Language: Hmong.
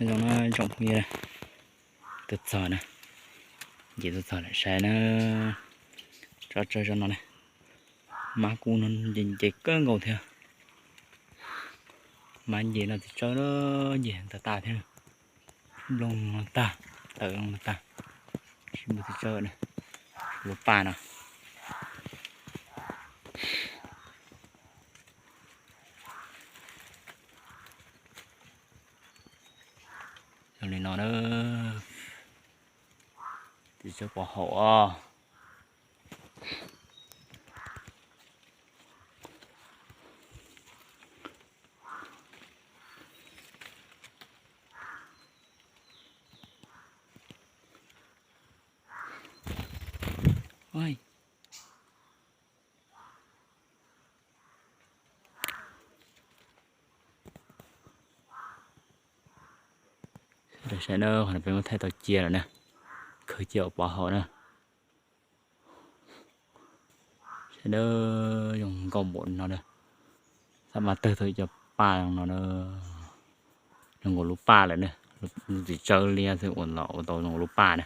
Nyob zoo na tsoom phooj ywg, tuaj txog na, nce tuaj txog lawm saib na, tsob tsawb zog no na, mab kuj no nce nce kawg nkaus thiab. Mab nce no txiv tsawb na, nce tag tag thiab, nplooj no tag, tawm no tag, tsis muaj txiv tsawb na, lub paj no. Zoo li no na, txiv tsawb pov haum os. Saib na, qhov no peb muab thaij tau cia lawm na, khawb cia ua pov haum na. Saib na, zoo nkauj npaum no na, xab mas tawg tau ib co paj no na, zoo nkaus lub paj lawm na, lub txiv tsawb liab xwb ua los ua tau zoo nkaus lub paj na.